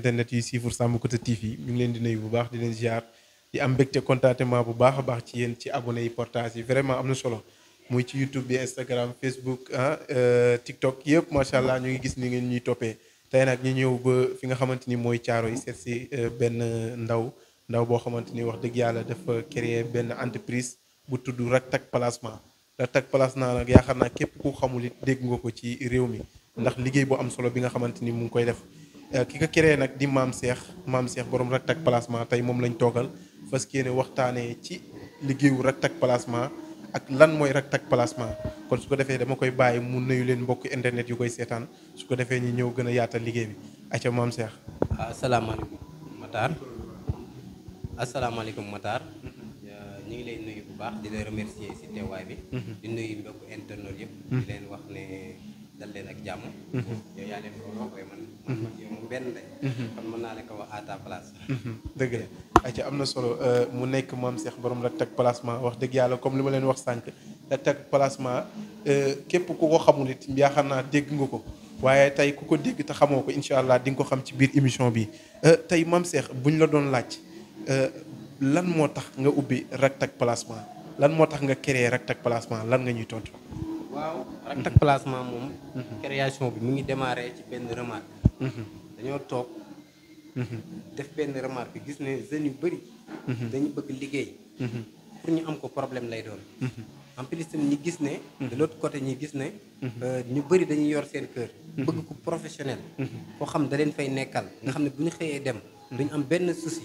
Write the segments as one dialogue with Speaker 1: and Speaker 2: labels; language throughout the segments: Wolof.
Speaker 1: internet yi suivre Sàmm Côté TV ñu ngi leen di nuyu bu baax di leen ziar di am mbégte contentement bu baax a baax ci yéen ci abonné yi portage yi vraiment am na solo muy ci YouTube bi Instagram Facebook TikTok yëpp macha allah ñu ngi gis ni ngeen ñuy toppee tey nag ñu ñëw ba fi nga xamante ni mooy caaro yi seet si benn ndaw boo xamante ni wax dëgg yàlla dafa créer benn entreprise bu tudd Rak Tak Placement Rak Tak Placement nag yaakaar naa képp ku xamul it dégg nga ko ci réew mi ndax liggéey bu am solo bi nga xamante ni mu ngi koy def ki ko créé nag di maam Cheikh borom Rak Tak Placement tey moom lañ toogal parce que yéene waxtaanee ci liggéeyu Rak Tak Placement ak lan mooy Rak Tak Placement kon su ko defee dama koy bàyyi mu nuyu leen mbokk internet yu koy seetaan su ko defee ñu ñëw gën a yaatal liggéey bi acca maam Cheikh.
Speaker 2: asalaamaaleykum Matar asalaamaaleykum Matar ñu ngi lay nuyu bu baax di la remercier ci teewaay bi. di nuyu mbokku internet yëpp. di leen wax ne dal leen ak jàmm. yow yaa leen ko waxee man moom benn lañ. kon mën naa leen ko wax à ta place.
Speaker 1: dëgg la acca am na solo mu nekk maam Cheikh borom Rak Tak Placement wax dëgg yàlla comme li ma leen wax sànq Rak Tak Placement képp ku ko xamul it yaakaar naa dégg nga ko waaye tey ku ko dégg te xamoo ko incha allah di nga ko xam ci biir émission bi tey maam Cheikh buñ la doon laaj. lan moo tax nga ubbi Rak Tak Placement lan moo tax nga créer Rak Tak Placement lan nga ñuy tontu.
Speaker 2: waaw Rak Tak Placement moom. création bi mu ngi démarré ci benn remarque. dañoo toog. def benn remarque gis ne jeunes yu bëri. dañu bëgg liggéey. pour ñu am ko problème lay doon. en plus tamit ñu gis ne. de l'autre côté ñi gis ne. ñu bëri dañuy yor seen kër. bëgg ko professionnel. koo xam da leen fay nekkal. nga xam ne bu ñu xëyee dem. duñu am benn souci.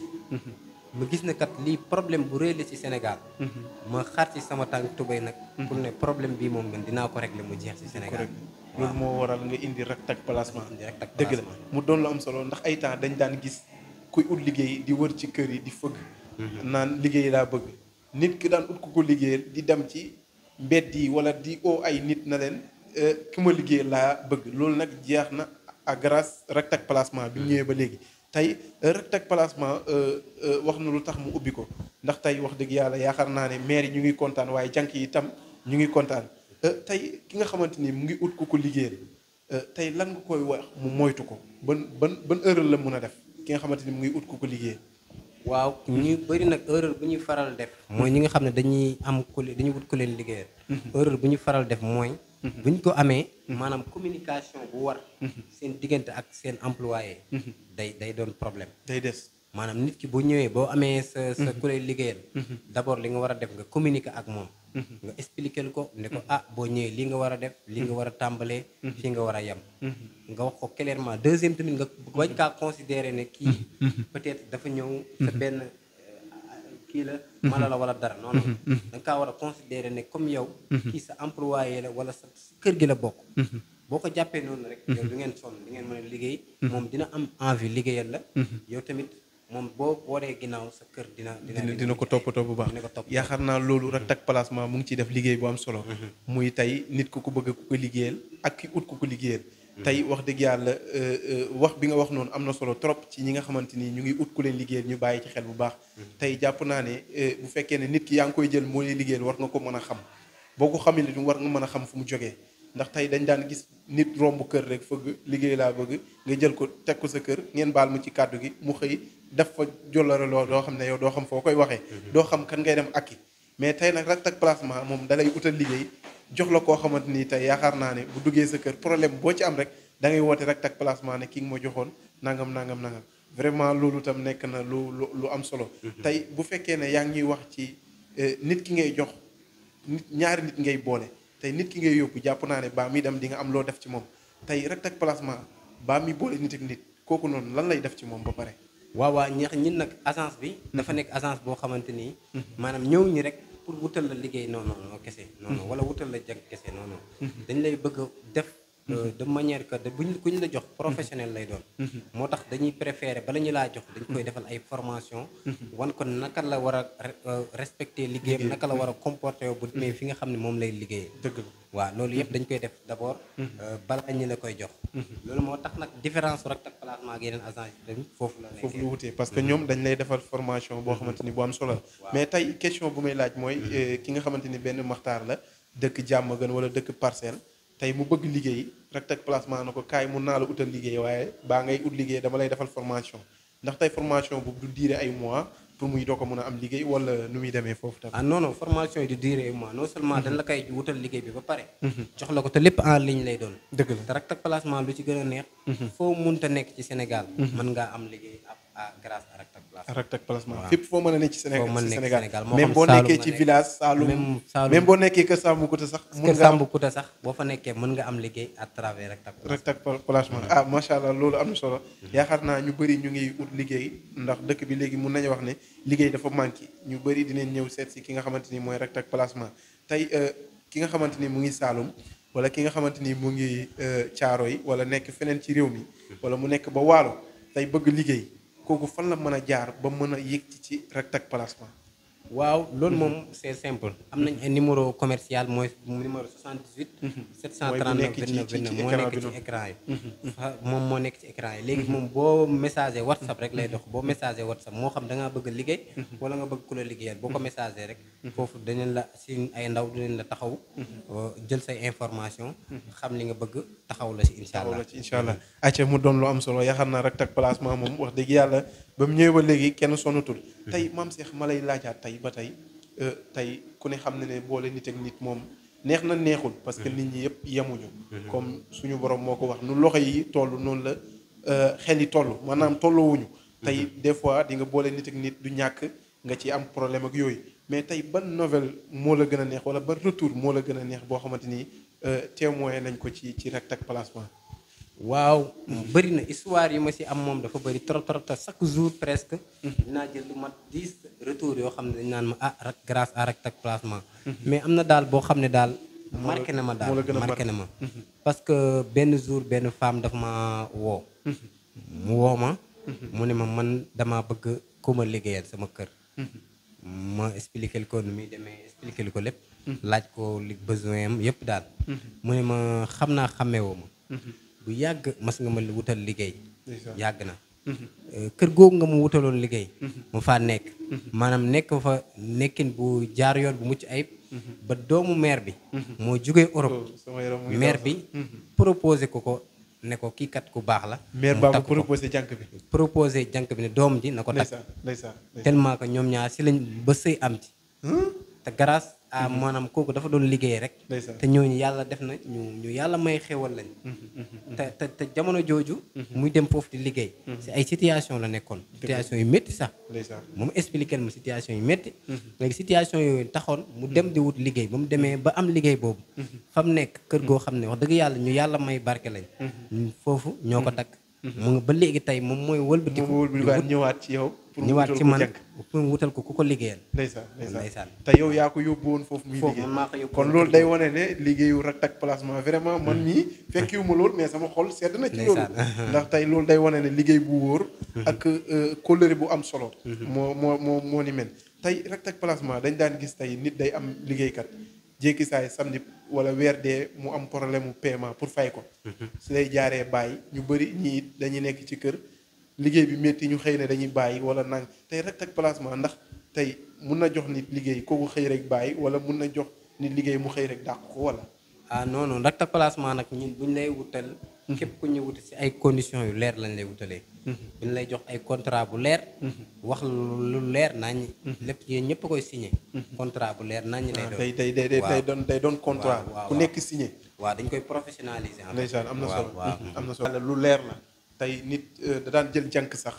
Speaker 2: ma gis ne kat lii problème bu rëy la ci Sénégal. ma xaar ci sama tànk tubéy nag. pour ne problème bii moom man dinaa ko régler mu jeex ci Sénégal.
Speaker 1: loolu moo waral nga indi Rak Tak Placement.
Speaker 2: Rak Tak
Speaker 1: dëgg la mu doon lu am solo ndax ay temps dañ daan gis kuy ut liggéey di wër ci kër yi di fëgg. naan liggéey laa bëgg. nit ki daan ut ku ko liggéeyal di dem ci mbedd yi wala di oo ay nit na leen ki ma liggéey laa bëgg loolu nag jeex na à grâce Rak Tak Placement bi ñëwee ba léegi. tey Rak Tak Placement wax na lu tax mu ubbi ko ndax tey wax dëgg yàlla yaakaar naa ne maire yi ñu ngi kontaan waaye jànk yi itam ñu ngi kontaan tey ki nga xamante ni mu ngi ut ku ko liggéeyal tey lan nga koy wax mu moytu ko ban erreur la mun a def ki nga xamante ni mu ngi ut ku ko liggéeyal.
Speaker 2: waaw ñu bëri nag erreur bu ñuy faral def. mooy ñi nga xam ne dañuy am dañuy wut ku leen liggéeyal. erreur bu ñu faral def mooy. bu ñu ko amee. maanaam communication bu war. seen diggante ak seen employé. day doon problème.
Speaker 1: day des
Speaker 2: maanaam nit ki bu ñëwee boo amee sa ku lay liggéeyal. d'abord li nga war a def nga communiquer ak moom. nga expliquer ko ne ko boo ñëwee lii nga war a def lii nga war a tàmbalee. fii nga war a yem. nga wax ko clairement deuxième tamit nga bañ kaa considérer ne kii. peut-être dafa ñëw sa benn kii la. mala la wala dara non non. da nga kaa war a considérer ne comme yow. kii sa employé la wala sa kër gi la bokk. boo ko jàppee noonu rek. yow du ngeen sonn di ngeen mën a liggéey. moom dina am envie liggéeyal la. yow tamit. moom boo waree ginnaaw sa kër dina
Speaker 1: ko toppatoo bu baax yaakaar naa loolu Rak Tak Placement mu ngi ciy def liggéey bu am solo. muy tey nit ku ko bëgg ku ko liggéeyal ak ki ut ku ko liggéeyal. tey wax dëgg yàlla wax bi nga wax noonu am na solo trop ci ñi nga xamante ni ñu ngi ut ku leen liggéeyal ñu bàyyi ci xel bu baax. tey jàpp naa ne bu fekkee ne nit ki yaa ngi koy jël moo lay liggéeyal war nga ko mën a xam boo ko xamee ne war nga mën a xam fu mu jógee. ndax tey dañ daan gis nit romb kër rek fëgg liggéey laa bëgg nga jël ko teg ko sa kër ngeen baal mu ci kàddu gi mu xëy def fa jollareloo doo xam ne yow doo xam foo koy waxee. doo xam kan ngay dem akki mais tey nag Rak Tak Placement moom dalay utal liggéey jox la koo xamante ni tey yaakaar naa ne bu duggee sa kër problème boo ci am rek da ngay woote Rak Tak Placement ne ki nga ma joxoon nangam vraiment loolu tam nekk na lu am solo. tey bu fekkee ne yaa ngi ñuy wax ci nit ki ngay jox ñaari nit ngay boole. tey nit ki ngay yóbbu jàpp naa ne baa muy dem di nga am loo def ci moom tey Rak Tak Placement baa muy boole nit ak nit kooku noonu lan lay def ci moom ba pare.
Speaker 2: waaw ñun nag agence bi. dafa nekk agence boo xamante ni. maanaam ñëw ñi rek pour wutal la liggéey non kese. non wala wutal la jag kese non non. dañ lay bëgg a def. de manière que ku ñu la jox professionnel lay doon. moo tax dañuy préférer bala ñu laa jox dañ koy defal ay formation wan ko naka la war a respecter liggéeyam naka la war a comporter bu demee fi nga xam ne moom lay liggéeyee.
Speaker 1: dëgg la
Speaker 2: waaw loolu yëpp dañ koy def d'abord. bala ñu la koy jox. loolu moo tax nag différence Rak Tak Placement ak yeneen agence yi tamit foofu la.
Speaker 1: foofu lu wutee parce que ñoom dañ lay defal formation boo xamante ni bu am solo la. mais tey question bu may laaj mooy ki nga xamante ni benn maxtaar la dëkk Diamaguène wala dëkk Parcelles. tey mu bëgg liggéey Rak Tak Placement na ko kaay mun naa la utal liggéey waaye baa ngay ut liggéey dama lay defal formation ndax tey formation boobu du durer ay mois pour muy doo ko mën a am liggéey wala nu muy demee foofu tam.
Speaker 2: ah non non formation yi du durer mois non seulement dañ la koy wutal liggéey bi ba pare. jox la ko te lépp en ligne lay doon.
Speaker 1: dëgg la
Speaker 2: te Rak Tak Placement lu ci gën a neex. foo munta nekk ci Sénégal. mën ngaa am liggéey grâce à Rak Tak Placement.
Speaker 1: Rak Tak Placement fépp foo mën a nekk ci Sénégal
Speaker 2: foo mën nekk Sénégal moo
Speaker 1: même
Speaker 2: xam
Speaker 1: boo
Speaker 2: Saalum
Speaker 1: nekkee
Speaker 2: nga
Speaker 1: ci
Speaker 2: nekk.
Speaker 1: village Saalum même boo nekkee kër Samboukuta sax mun
Speaker 2: kër
Speaker 1: nga am
Speaker 2: Samboukuta sax boo fa nekkee mën nga am liggéey à travers Rak Tak Placement.
Speaker 1: Rak Tak Placement ah macha allah loolu am na solo yaakaar naa ñu bëri ñu ngi ut liggéey ndax dëkk bi léegi mun nañu wax ne liggéey dafa manqué ñu bëri dinañ ñëw seet si ki nga xamante ni mooy Rak Tak Placement tey ki nga xamante ni mu ngi Saalum wala ki nga xamante ni mu ngi Caaroy wala nekk feneen ci réew mi wala mu nekk ba Waalo tey bëgg liggéey kooku fan la mën a jaar ba mën a yëg ci Rak Tak Placement.
Speaker 2: waaw loolu moom c'est simple am nañ ay numéro commercial mooy numéro 78 739 29 29 moo nekk ci écran yi moom moo nekk ci écran yi léegi moom boo messager WhatsApp rek lay dox boo messager WhatsApp moo xam da ngaa bëgg a liggéey wala nga bëgg ku la liggéeyal boo ko messager rek foofu dinañ la si ay ndaw dinañ la taxaw jël say information xam li nga bëgg taxaw la ci incha allah
Speaker 1: acca mu doon lu am solo yaakaar naa Rak Tak Placement moom wax dëgg yàlla ba mu ñëwee ba léegi kenn sonatul tey maam Cheikh ma lay laajaat tey ba tey tey ku ne xam ne ne boole nit ak nit moom neex na neexul parce que nit ñi yëpp yemuñu comme suñu borom moo ko wax nu loxo yi toll noonu la xel yi toll maanaam tolloowuñu tey des fois di nga boole nit ak nit du ñàkk nga ci am problème ak yooyu mais tey ban nouvelle moo la gën a neex wala ban retour moo la gën a neex boo xamante ni témoin nañ ko ci Rak Tak Placement.
Speaker 2: waaw bëri na histoire yi ma si am moom dafa bëri trop te chaque jour presque dinaa jël lu mat 10 retours yoo xam ne dañ naan ma grâce à Rak Tak Placement mais am na daal boo xam ne daal marqué na ma parce que benn jour benn femme dafa ma woo mu woo ma mu ne ma man dama bëgg ku ma liggéeyal sama kër ma expliqué ko nu muy demee expliqué ko lépp laaj ko li besoin am yëpp daal mu ne ma xam naa xàmmewoo ma bu yàgg mas nga ma wutal liggéey yàgg na kër googu nga mu wutaloon liggéey mu faa nekk maanaam nekk fa nekkin bu jaar yoon bu mucc ayib ba doomu maire bi moo jógee Europe maire bi proposé ko ne ko kii kat ku baax la
Speaker 1: maire baa proposé jànk bi ne doom ji na ko takk tellement que ñoom ñaar si lañ ba sëy am ci te grâce à maanaam kooku dafa doon liggéey rek te ñooñu yàlla def na ñu yàlla may xewal lañ te jamono jooju muy dem foofu di liggéey si ay situation la nekkoon situation yu métti sax moom expliqué ma situation yu métti léegi situation yooyu taxoon mu dem di wut liggéey ba mu demee ba am liggéey boobu fa mu nekk kër goo xam ne wax dëgg yàlla ñu yàlla may barke lañ foofu ñoo ko takk mu nga ba léegi tey moom mooy wëlbatiku ñëwaat ci yow
Speaker 2: ñëwaat ci man pour wutal ko ku ko liggéeyal
Speaker 1: ndeysaan te yow yaa ko yóbbu woon foofu muy liggéey kon loolu day wane ne liggéeyu Rak Tak Placement vraiment man mii fekkiwuma loolu mais sama xol sedd na ci loolu ndax tey loolu day wane ne liggéey bu wóor ak kóllëre bu am solo moo ni mel tey Rak Tak Placement dañ daan gis tey nit day am liggéeykat jékki saay samedi wala weer dee mu am problème mu paiement pour fay ko su lay jaaree bàyyi ñu bëri ñii dañuy nekk ci kër liggéey bi métti ñu xëy ne dañuy bàyyi wala nang tey Rak Tak Placement ndax tey mun na jox nit liggéey kooku xëy rek bàyyi wala mun na jox nit liggéey mu xëy rek dàq ko wala
Speaker 2: non non Rak Tak Placement nag ñun buñ lay wutal képp ku ñu wutal si ay conditions yu leer lañ lay wutalee buñ lay jox ay contrat bu leer wax lu leer nañ lépp yéen ñëpp a koy signé contrat bu leer nañ lay doon
Speaker 1: day doon contrat ku nekk signé
Speaker 2: waaw dañ koy professionnaliser
Speaker 1: ndeysaan am na solo lu leer la tey nit da daan jël jànk sax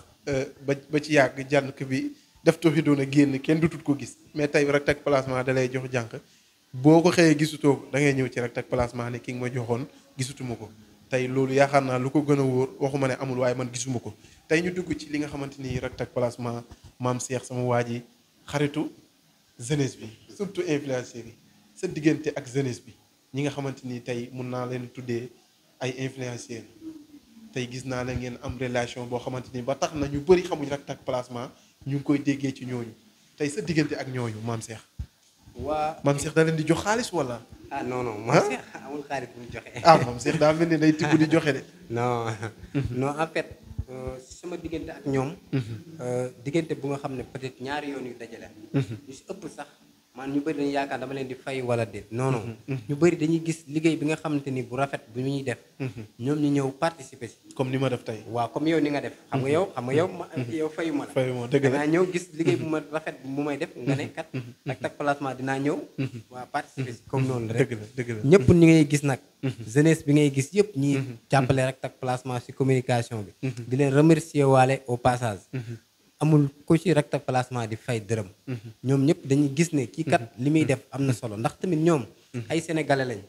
Speaker 1: ba ci yàgg jànk bi def tooxi doon a génn kenn du tut ko gis mais tey Rak Tak Placement da lay jox jànk boo ko xëyee gisutoo ko da ngay ñëw ci Rak Tak Placement ne ki nga ma joxoon gisutuma ko tey loolu yaakaar naa lu ko gën a wóor waxuma ne amul waaye man gisuma ko tey ñu dugg ci li nga xamante ni Rak Tak Placement maam Cheikh sama waa ji xaritu jeunesse bi surtout influenceurs yi sa diggante ak jeunesse bi ñi nga xamante ni tey mun naa leen tuddee ay influenceurs tey gis naa la ngeen am relation boo xamante ni ba tax na ñu bëri xamuñ Rak Tak Placement ñu ngi koy déggee ci ñooñu tey sa diggante ak ñooñu maam Cheikh. maam Cheikh da leen di jox xaalis wala.
Speaker 2: non maam Cheikh amul xaalis bu ñu joxe.
Speaker 1: maam Cheikh daa mel ni day tibb di joxe de.
Speaker 2: non en fait sama diggante ak ñoom. diggante bu nga xam ne peut-être ñaari yoon yu dajale. ñu si ëpp sax man ñu bëri dañuy yaakaar dama leen di fay wala déet non non ñu bëri dañuy gis liggéey bi nga xamante ni bu rafet bu ñuy def ñoom ñu ñëw participer si
Speaker 1: comme ni ma def tey.
Speaker 2: waaw comme yow ni nga def xam nga yow yow fayu ma la
Speaker 1: fayu ma dëgg la
Speaker 2: danaa ñëw gis liggéey bu ma rafet bu may def nga ne kat tak placement dinaa ñëw waa participer si comme noonu rek
Speaker 1: dëgg la
Speaker 2: ñëpp ñi ngay gis nag jeunesse bi ngay gis yëpp ñi jàppale rek tak placement si communication bi di leen remercier waale au passage amul ku ci rek tak placement di fay dërëm ñoom ñëpp dañuy gis ne kii kat li muy def am na solo ndax tamit ñoom ay sénégalais lañ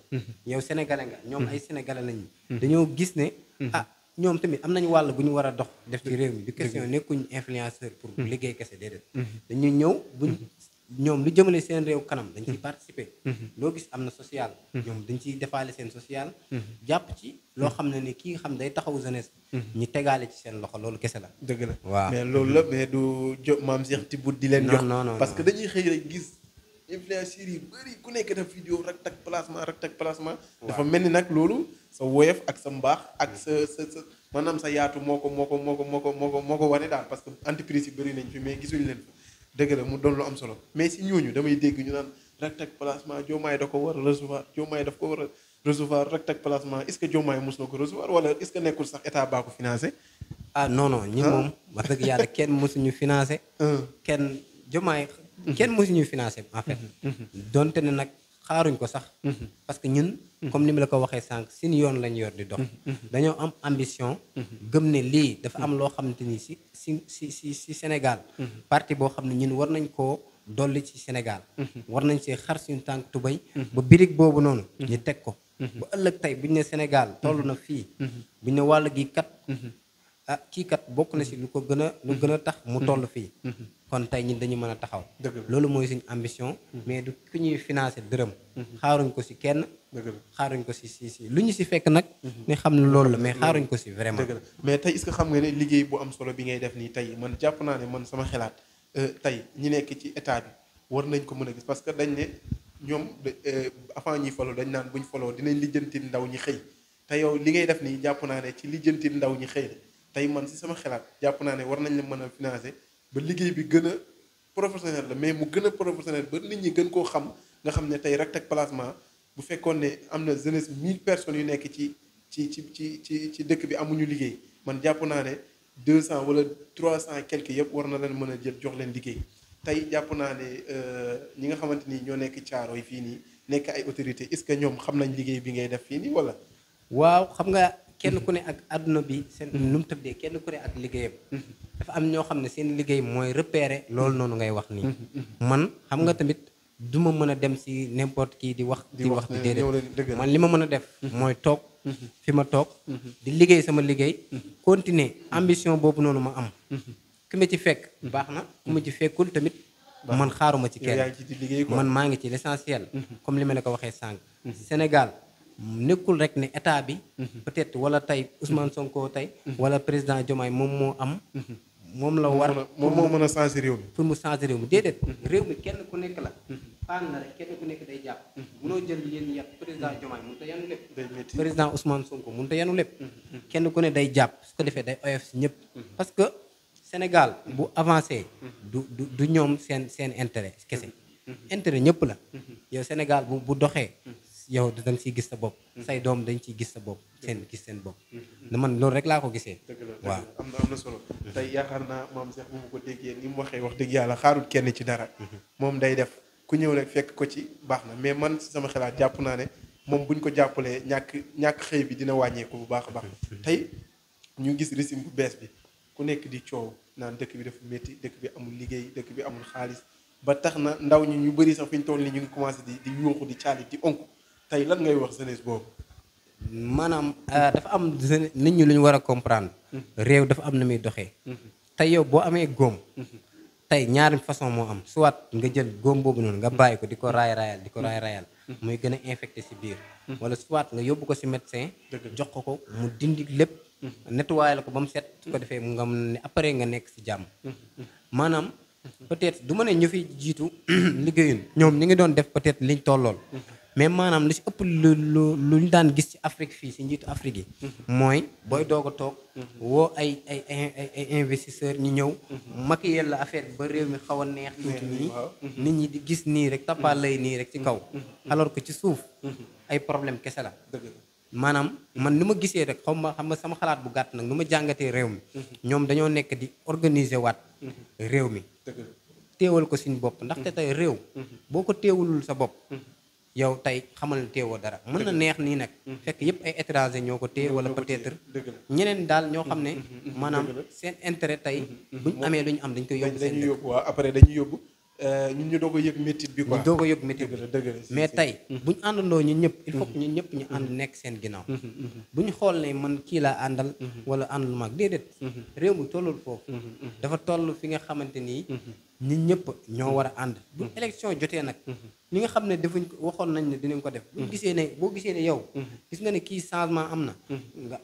Speaker 2: yow sénégalais nga ñoom ay sénégalais lañ dañoo gis ne ah ñoom tamit am nañu wàll bu ñu war a dox def ci réew mi du question nekkuñ influenceur pour liggéey kese déedéet dañuy ñëw buñ ñoom lu jëmale seen réew kanam dañ ciy participer loo gis am na social ñoom dañ ciy defaale seen social jàpp ci loo xam ne ni kii nga xam day taxaw jeunesse ñi tegaale ci seen loxo loolu kese la
Speaker 1: dëgg la
Speaker 2: waaw
Speaker 1: mais loolu la mais du maam Cheikh Tibout di leen jox
Speaker 2: non
Speaker 1: parce que dañuy xëy rek gis influenceurs yi bëri ku nekk def vidéo rek tak placement dafa mel ni nag loolu sa woyof ak sa mbaax ak sa maanaam sa yaatu moo ko wane daal parce que entreprise yi bëri nañ fi mais gisuñu leen fa dëgg la mu doon lu am solo mais si ñooñu damay dégg ñu naan rek tak placement Diomaye da ko war a recevoir Diomaye daf ko war a recevoir rek tak placement est-ce que Diomaye mos na ko recevoir wala est-ce que nekkul sax état baa ko financé
Speaker 2: ah non ñi moom wax dëgg yàlla kenn mosuñu financé kenn Diomaye kenn mosuñu financé en fait donte ne nag xaaruñ ko sax parce que ñun comme ni ma la ko waxee sànq seen yoon lañ yor di dox dañoo am ambition gëm ne lii dafa am loo xamante ni si Sénégal parti boo xam ne ñun war nañ koo dolli ci Sénégal war nañ see xar suñu tànk tubéy ba birig boobu noonu ñu teg ko ba ëllëg tey buñu ne Sénégal toll na fii buñu ne wàll gi kat ah kii kat bokk na si lu gën a tax mu toll fii kon tey ñun dañu mën a taxaw loolu mooy suñu ambition mais du ku ñuy financé dërëm xaaruñ ko si kenn xaaruñ ko si lu ñu si fekk nag ni xam ne loolu la mais xaaruñ ko si vraiment
Speaker 1: mais tey est-ce que xam nga ne liggéey bu am solo bi ngay def nii tey man jàpp naa ne man sama xelaat tey ñi nekk ci état bi war nañ ko mën a gis parce que dañ ne ñoom avant ñuy foloo dañ naan buñ foloo dinañ lijjanti ndaw ñi xëy te yow li ngay def nii jàpp naa ne ci lijjanti ndaw ñi xëy tey man si sama xelaat jàpp naa ne war nañ la mën a financer ba liggéey bi gën a professionnel la mais mu gën a professionnel ba nit ñi gën koo xam nga xam ne tey rek tak placement bu fekkoon ne am na jeunesse 1000 personnes yu nekk ci dëkk bi amuñu liggéey man jàpp naa ne 200 wala 300 quelque yëpp war na leen mën a jël jox leen liggéey tey jàpp naa ne ñi nga xamante ni ñoo nekk caaro yi fii nii nekk ay autorité est-ce que ñoom xam nañ liggéey bi ngay def fii nii wala
Speaker 2: waaw xam nga kenn ku ne ak àdduna bi seen nu mu tëddee kenn ku ne ak liggéeyam dafa am ñoo xam ne seen liggéey mooy repérer loolu noonu ngay wax nii man xam nga tamit du ma mën a dem si n'importe qui di wax di déedéet man li ma mën a def mooy toog fi ma toog di liggéey sama liggéey continuer ambition boobu noonu ma am ki ma ci fekk baax na ku ma ci fekkul tamit man xaaruma ci kenn man maa ngi ci l'essentiel comme li ma la ko waxee sànq Sénégal nekkul rek ne état bi peut-être wala tey Ousmane Sonko tey wala président Diomaye moom moo am moom la war
Speaker 1: moom moo mën a changer réew mi
Speaker 2: pour mu changer réew mi déedéet réew mi kenn ku nekk la paan la rek kenn ku nekk day jàpp munoo jël yéen yàpp président Diomaye mënut a yanu lépp président Ousmane Sonko mënut a yanu lépp kenn ku ne day jàpp su ko defee day oyof si ñëpp parce que Sénégal bu avancé du ñoom seen intérêt kese intérêt ñëpp la yow Sénégal bu doxee yow da nga ciy gis sa bopp say doom dañ ciy gis sa bopp seen bopp man loolu rek laa ko gisee waaw
Speaker 1: am na solo tey yaakaar naa maam Cheikh bu ma ko déggee ni mu waxee wax dëgg yàlla xaarul kenn ci dara moom day def ku ñëw rek fekk ko ci baax na mais man si sama xalaat jàpp naa ne moom buñ ko jàppalee ñàkk xëy bi dina wàññeeku bu baax a baax tey ñu gis régime bu bees bi ku nekk di coow naan dëkk bi dafa métti dëkk bi amul liggéey dëkk bi amul xaalis ba tax na ndaw ñi ñu bëri sax fi ñu toll nii ñu ngi commencé di yuuxu di caali di onk tey lan ngay wax jeunesse boobu
Speaker 2: maanaam dafa am nit ñi lu ñu war a comprendre réew dafa am na muy doxee tey yow boo amee góom tey ñaari façon moo am soit nga jël góom boobu noonu nga bàyyi ko di ko raay rayal muy gën a infecté si biir wala soit nga yóbbu ko si médecin jox ko mu dindi lépp nettoyé la ko ba mu set su ko defee nga ne après nga nekk si jàmm maanaam peut-être du ma ne ñu fi jiitu liggéeyun ñoom ñi ngi doon def peut-être liñ tollool mais maanaam lu ci ëpp lu ñu daan gis ci Afrique fii ci njiitu Afrique yi mooy booy doog a toog woo ay investisseurs ñu ñëw maquiller la affaire ba réew mi xaw a neex tuuti nii nit ñi di gis nii rek tappa lay nii rek ci kaw alors que ci suuf ay problème kese la maanaam man ni ma gisee rek xam nga sama xalaat bu gàtt nag nu ma jàngatee réew mi ñoom dañoo nekk di organiser waat réew mi téewal ko suñu bopp ndaxte tey réew boo ko téewalul sa bopp yow tey xamal ne téewoo dara mën na neex nii nag fekk yëpp ay étranger ñoo ko téye wala peut-être ñeneen daal ñoo xam ne maanaam seen intérêt tey buñ amee lu ñu am dañ koy yóbbu seen dëkk
Speaker 1: waaw après dañuy yóbbu ñun ñu doog a yëg métit bi quoi
Speaker 2: ñu doog a yëg métit bi mais tey bu ñu àndandoo ñun ñëpp il faut que ñun ñëpp ñu ànd nekk seen ginnaaw bu ñu xool ne man kii laa àndal wala àndul maag déedéet réew mi tollul foofu dafa toll fi nga xamante nii ñun ñëpp ñoo war a ànd bu élection jotee nag li nga xam ne defuñ ko waxoon nañ ne dinañ ko def bu gisee ne boo gisee ne yow gis nga ne kii changement am na nga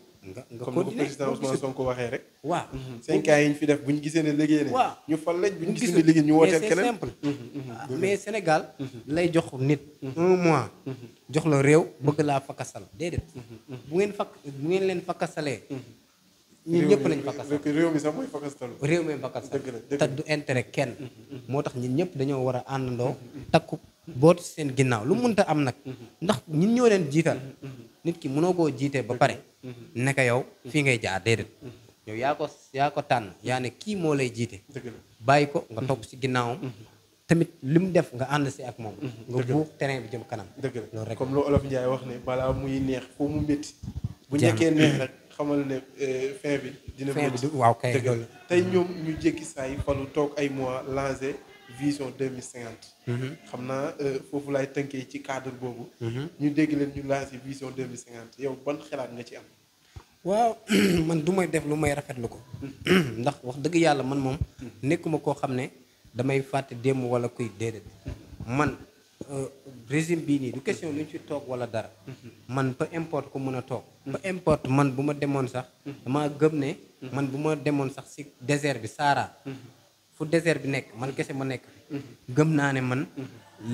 Speaker 1: comme ni ko président Ousmane Sonko waxee rek
Speaker 2: waaw
Speaker 1: 5 ans yi ñu fi def bu ñu gisee ne liggéey ne
Speaker 2: waaw
Speaker 1: ñu fal lañ bu ñu gisee ne liggéey ñu wooteel keneen
Speaker 2: c'est simple mais Sénégal lay jox nit 1 mois jox la réew bëgg laa fakasal déedéet bu ngeen leen fakasalee ñun ñëpp lañ fakasal
Speaker 1: réew mi sax mooy fakastalu
Speaker 2: réew mi fakasal te du intérêt kenn moo tax ñun ñëpp dañoo war a àndandoo takku boot seen ginnaaw lu mënta am nag ndax ñun ñoo leen jiital nit ki mënoo koo jiitee ba pare nekk yow fii ngay jaar déedéet yow yaa ko tànn yaa ne kii moo lay jiite bàyyi ko nga topp si ginnaawam tamit li mu def nga ànd si ak moom nga buux terrain bi jëm kanam
Speaker 1: dëgg la
Speaker 2: loolu rek
Speaker 1: comme lu Olof Njaay wax ne balaa muy neex foo mu métti bu njëkkee neex rek xamal ne fin bi dina métti
Speaker 2: waaw kay loolu
Speaker 1: tey ñoom ñu jékki saa yi falu toog ay mois lancé vision 2050 xam naa foofu laay tënkee ci cadre boobu ñu dégg leen ñu lancé vision 2050 yow ban xalaat nga ci am
Speaker 2: waaw man du may def lu may rafetlu ko ndax wax dëgg yàlla man moom nekkuma koo xam ne damay fàtte démb wala kuy déedéet man régime bii nii du question lu ñu fi toog wala dara man peu importe ku mën a toog peu importe man bu ma demoon sax dama gëm ne man bu ma demoon sax si désert bi Sahara fu désert bi nekk man kese ma nekk gëm naa ne man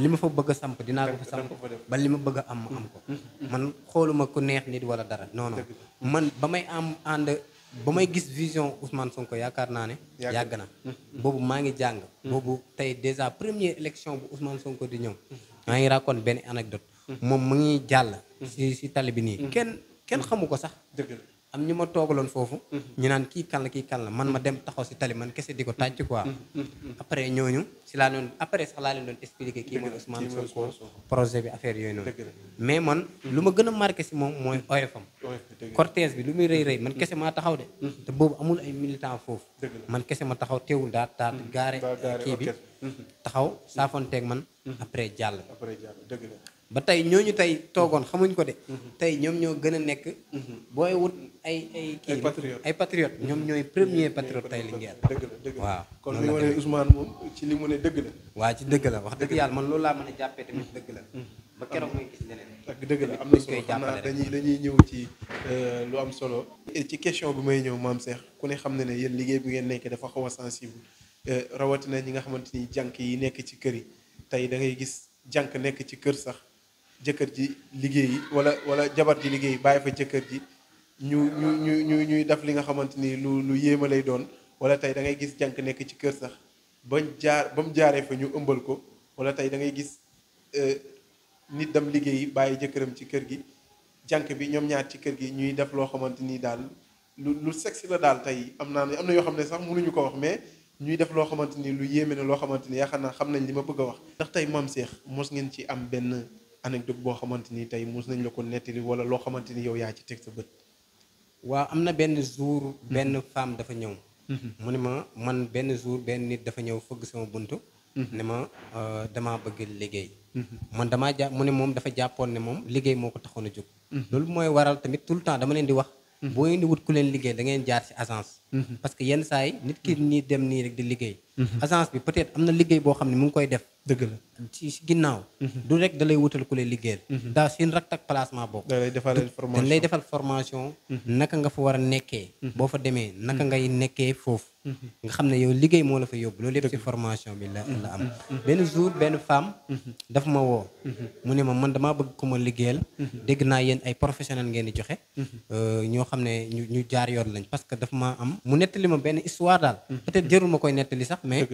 Speaker 2: li ma fa bëgg a samp dinaa ko fa samp ba li ma bëgg a am ma am ko man xooluma ku neex nit wala dara non non man ba may am ànd ba may gis vision Ousmane Sonko yaakaar naa ne yàgg na boobu maa ngi jàng boobu tey déjà première élection bu Ousmane Sonko di ñëw maa ngi raconte benn anecdote moom mu ngi jàll si tali bi nii kenn xamu ko sax am ñu ma toogaloon foofu ñu naan kii kan la man ma dem taxaw si tali man kese di ko tàcc quoi après ñooñu si laa doon après sax laa leen doon expliquer kii mooy Ousmane Sonko projet bi affaire yooyu noonu mais man lu ma gën a marqué si moom mooy oyofam cortège bi lu muy rëy man kese maa taxaw de te boobu amul ay militant foofu man kese ma taxaw teewul daal gaare kii bi taxaw saafonteeg man après jàll ba tey ñooñu tey toogoon xamuñ ko de tey ñoom ñoo gën a nekk booy wut ay patriote ñoom ñooy premier patriote tey Linguère
Speaker 1: dëgg la
Speaker 2: waaw
Speaker 1: kon li wane Ousmane moom ci li mu ne dëgg la
Speaker 2: waaw ci dëgg la wax dëgg yàlla man loolu laa mën a jàppee tamit dëgg la ba keroog muy gis leneen
Speaker 1: ak dëgg la am na solo xam naa dañuy ñëw ci lu am solo ci question bi may ñëw maam Cheikh ku ne xam ne ne yéen liggéey bi ngeen nekk dafa xaw a sensible rawatina ñi nga xamante ni jànk yi nekk ci kër yi tey da ngay gis jànk nekk ci kër sax jëkkër ji liggéey wala jabar ji liggéey bàyyi fa jëkkër ji ñuy def li nga xamante ni lu yéema lay doon wala tey da ngay gis jànk nekk ci kër sax ba mu jaaree fa ñu ëmbal ko wala tey da ngay gis nit dem liggéey bàyyi jëkkëram ci kër gi jànk bi ñoom ñaar ci kër gi ñuy def loo xamante ni daal lu sexy la daal tey am na yoo xam ne sax mënuñu ko wax mais ñuy def loo xamante ni lu yéeme ne loo xamante ni yaakaar naa xam nañ li ma bëgg a wax ndax tey maam Cheikh mos ngeen ci am benn anecdote boo xamante ni tey mos nañ la ko nettali wala loo xamante ni yow yaa ci teg sa bët
Speaker 2: waaw am na benn jour benn femme dafa ñëw mu ne ma man benn jour benn nit dafa ñëw fëgg sama buntu ne ma damaa bëgg liggéey man damaa jàpp mu ne moom dafa jàppoon ne moom liggéey moo ko taxoon a jóg loolu mooy waral tamit tout le temps dama leen di wax boo ngeen di wut ku leen liggéey da ngeen jaar ci agence parce que yenn saa yi nit ki nii dem nii rek di liggéey agence bi peut-être am na liggéey boo xam ne mu ngi koy def
Speaker 1: dëgg la
Speaker 2: ci ginnaaw du rek da lay wutal ku lay liggéeyal daa seen rak tak placement bokk
Speaker 1: da lay defal formation
Speaker 2: dañ lay defal formation naka nga fa war a nekkee boo fa demee naka ngay nekkee foofu nga xam ne yow liggéey moo la fa yóbbu loolu yëpp ci formation bi la am benn jour benn femme dafa ma woo mu ne ma man damaa bëgg ku ma liggéeyal dégg naa yéen ay professionnel ngeen di joxe ñoo xam ne ñu jaar yoon lañ parce que dafa ma am mu nettali ma benn histoire daal peut-être jërul ma koy nettali sax mais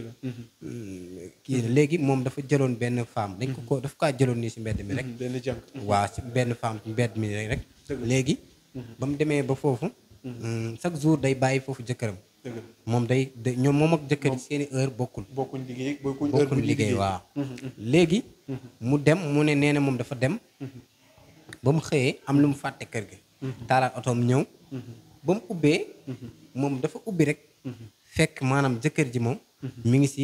Speaker 2: kii léegi moom dafa jëloon benn femme dañ ko dafa kaa jëloon nii si mbedd mi rek
Speaker 1: benn jànk
Speaker 2: waaw si benn femme ci mbedd mi rek léegi ba mu demee ba foofu chaque jour day bàyyi foofu jëkkëram moom day ñoom moom ak jëkkër yi seeni heure
Speaker 1: bokkuñ liggéey
Speaker 2: bokkuñ liggéey waaw léegi mu dem mu ne nee na moom dafa dem ba mu xëyee am lu mu fàtte kër gi taalaat otoom ñëw ba mu ubbee moom dafa ubbi rek fekk maanaam jëkkër ji moom mi ngi si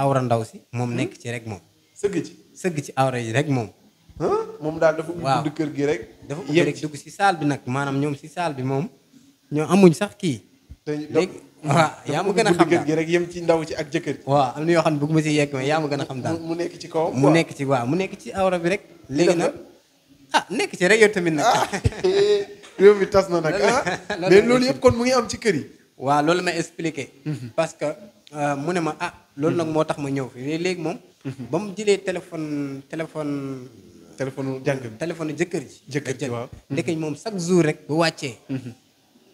Speaker 2: awra ndaw si moom nekk ci rek moom sëgg ci awra yi rek moom
Speaker 1: moom daal dafa ubbi dugg kër gi rek
Speaker 2: dafa ubbi rek dugg si saal bi nag maanaam ñoom si saal bi moom ñoo amuñ sax kii léegi waaw yaa ma gën a xam
Speaker 1: kër gi rek yem ci ndaw ci ak jëkkër
Speaker 2: waaw am na yoo xam ne bëgguma si yegg mais yaa ma gën a xam daal
Speaker 1: mu nekk ci kawam
Speaker 2: mu nekk ci waaw mu nekk ci awra bi rek léegi nag nekk ci rek yow tamit nag
Speaker 1: réew mi tas na nag mais loolu yëpp kon mu ngi am ci kër yi
Speaker 2: waaw loolu may expliqué parce que mu ne ma loolu nag moo tax ma ñëw fi léegi moom ba mu jëlee téléphone
Speaker 1: jànk bi
Speaker 2: téléphone jëkkër ji
Speaker 1: jël waaw
Speaker 2: ndeke moom chaque jour rek bu wàccee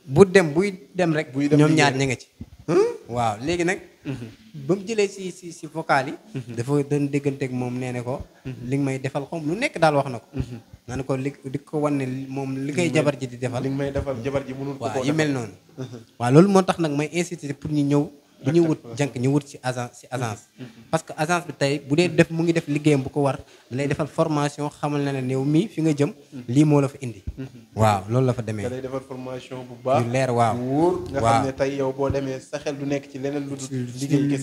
Speaker 2: buy dem rek ñoom ñaar ña nga ci waaw léegi nag ba mu jëlee si vocal yi dafa doon dégganteeg moom nee ne ko li nga may defal xom lu nekk daal wax na ko naa ne ko di ko wan ne moom li koy jabar ji di defal
Speaker 1: li nga may defal jabar ji mënul ko
Speaker 2: waaw yu mel noonu waaw loolu moo tax nag may insister pour ñu ñëw bu ñu wut jànk ñu wut ci agence parce que agence bi tey bu dee def mu ngi def liggéeyam bu ko war da lay defal formation xamal na ne yow mii fi nga jëm lii moo la fa indi waaw loolu la fa demee
Speaker 1: da lay defal formation bu baax
Speaker 2: yu leer waaw
Speaker 1: wóor nga xam ne tey yow boo demee sa xel du nekk ci leneen lu dul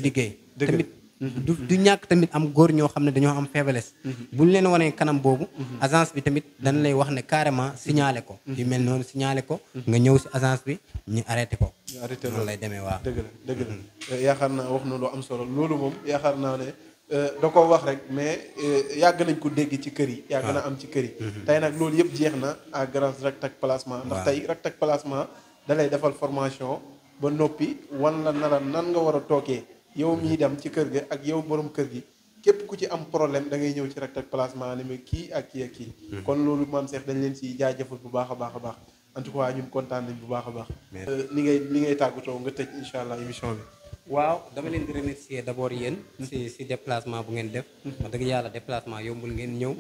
Speaker 2: liggéey tamit du ñàkk tamit am góor ñoo xam ne dañoo am faiblesse bu ñu leen wanee kanam boobu agence bi tamit dañ lay wax ne carrément signalé ko yu mel noonu signalé ko nga ñëw si agence bi ñu arrêté ko loolu lay demee waaw
Speaker 1: dëgg la yaakaar naa wax na lu am solo loolu moom yaakaar naa ne da ko wax rek mais yàgg nañ ko dégg ci kër yi yàgg na am ci kër yi tey nag loolu yëpp jeex na à grâce Rak Tak Placement ndax tey Rak Tak Placement da lay defal formation ba noppi wan la nan nga war a toogee yow mii dem ci kër ga ak yow borom kër gi képp ku ci am problème da ngay ñëw ci Rak Tak Placement ni ma kii ak kii ak kii kon loolu maam Cheikh dañ leen si jaajëfal bu baax a baax a baax en tout cas ñun kontaan nañ bu baax a baax li ngay tàggatoo nga tëj incha allah émission bi
Speaker 2: waaw dama leen di remercier d'abord yéen si déplacement bu ngeen def wax dëgg yàlla déplacement yombul ngeen ñëw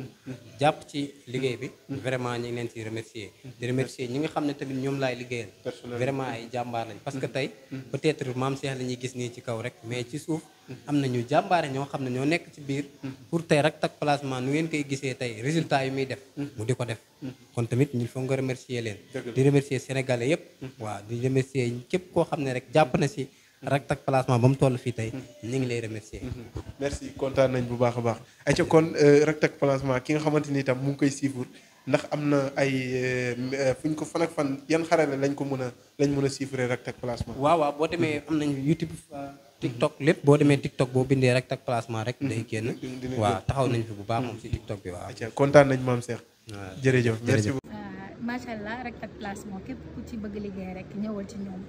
Speaker 2: jàpp ci liggéey bi vraiment ñu ngi leen si remercier di remercier ñi nga xam ne tamit ñoom laay liggéeyal vraiment ay jàmbaar lañ parce que tey peut-être maam Cheikh la ñuy gis nii ci kaw rek mais ci suuf am na ñu jàmbaare ñoo xam ne ñoo nekk ci biir pour tey Rak Tak Placement nu ngeen koy gisee tey résultat yu muy def mu di ko def kon tamit il faut nga remercier leen di remercier sénégalais yëpp waaw di remercier képp koo xam ne rek jàpp na si Rak Tak Placement ba mu toll fii tey ñu ngi lay remercier
Speaker 1: merci kontaan nañ bu baax a baax ayca kon Rak Tak Placement ki nga xamante ni itam mu ngi koy suivre ndax am na ay fu ñu ko fan ak fan yan xarale lañ mën a suivre Rak Tak Placement
Speaker 2: waaw boo demee am nañ YouTube TikTok lépp boo demee TikTok boo bindee Rak Tak Placement rek day génn waaw taxaw nañ fi bu baax moom si TikTok bi waaw
Speaker 1: ayca kontaan nañ maam Cheikh jërëjëf merci beaucoup
Speaker 3: macha allah Rak Tak Placement képp ku ci bëgg liggéey rek ñëwal ci ñoom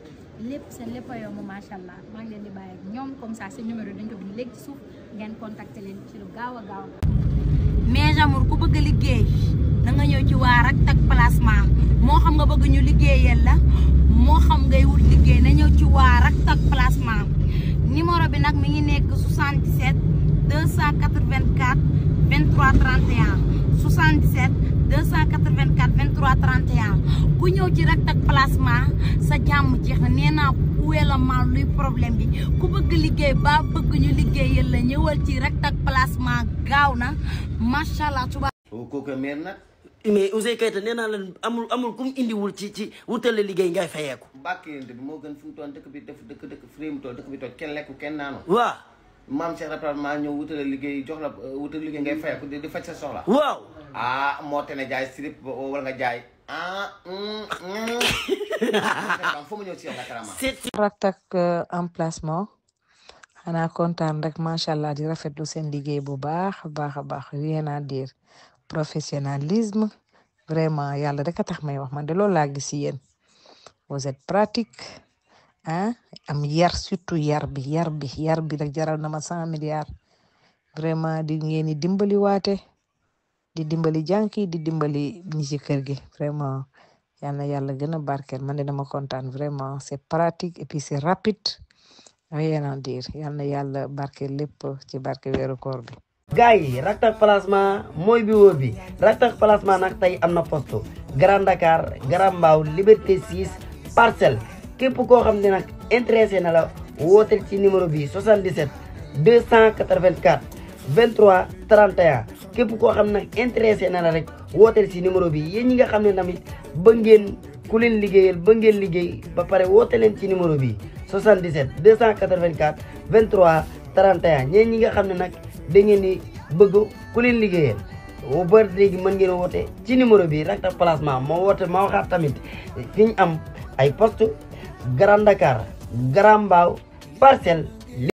Speaker 3: lépp seen lépp a yomb macha allah maa ngi leen di bàyyi ak ñoom comme ça seen numéro dañ ko bind léegi ci suuf ngeen contacter leen ci lu gaaw a gaaw.
Speaker 4: mais Jamour ku bëgg liggéey da nga ñëw ci waa Rak Tak Placement moo xam nga bëgg ñu liggéeyal la moo xam ngay wut liggéey na ñëw ci waa Rak Tak Placement numéro bi nag mi ngi nekk 77 284 23 31 77 284 23 31 ku ñëw ci Rak Tak Placement sa jàmm jeex na nee naa la mal luy problème bi ku bëgg liggéey ba bëgg ñu liggéeyal la ñëwal ci Rak Tak Placement gaaw na macha allah suba.
Speaker 5: kooku meer nag. mais Ouzin Keita nee naa la amul ku mu indiwul ci wutale liggéey ngay fayeeku.
Speaker 6: mbàkk yéen bi moo gën fu mu toon dëkk bi def dëkk fréemu tool dëkk bi toj kenn lekku kenn naanu.
Speaker 5: waaw.
Speaker 6: maam Cheikh rapidement ñëw wutale liggéey jox la wutale liggéey ngay fayeeku di faj sa soxla.
Speaker 5: waaw.
Speaker 6: moo te ne jaay sirip wala nga jaay foo ma ñëw ci yow nga karama.
Speaker 7: raktak emplacement xanaa kontaan rek macha allah di rafetlu seen liggéey bu baax a baax rien à dire professionnalisme vraiment yàlla rek a tax may wax man de loolu laa gis si yéen vous êtes pratique ah am yar surtout yar bi rek jaral na ma 100 milliards vraiment di ngeen di dimbali waate di dimbali jànki di dimbali ñi ci kër gi vraiment yal na yàlla gën a barkeel man de dama kontaan vraiment c'est pratique et puis c'est rapide rien à dire yal na yàlla barkeel lépp ci barke weeru koor bi.
Speaker 5: gars yi Rak Tak Plasma mooy bi wóor bi Rak Tak Plasma nag tey am na poste Grand Dakar Grand Mbao Liberté 6 Parcelles képp koo xam ne nag intéressé na la wooteel ci numéro bi 77 284 23 31 képp koo xam ne nag intéressé na la rek wooteel ci numéro bi yéen ñi nga xam ne tamit ba ngeen ku leen liggéeyal ba ngeen liggéey ba pare woote leen ci numéro bi 77 284 23 31 ñeen ñi nga xam ne nag da ngeen di bëgg ku leen liggéeyal ba léegi mën ngeen woote ci numéro bi Rak Tak Plasma moo woote ma waxaat tamit fi ñu am ay poste Grand Dakar Grand Mbao Parcelles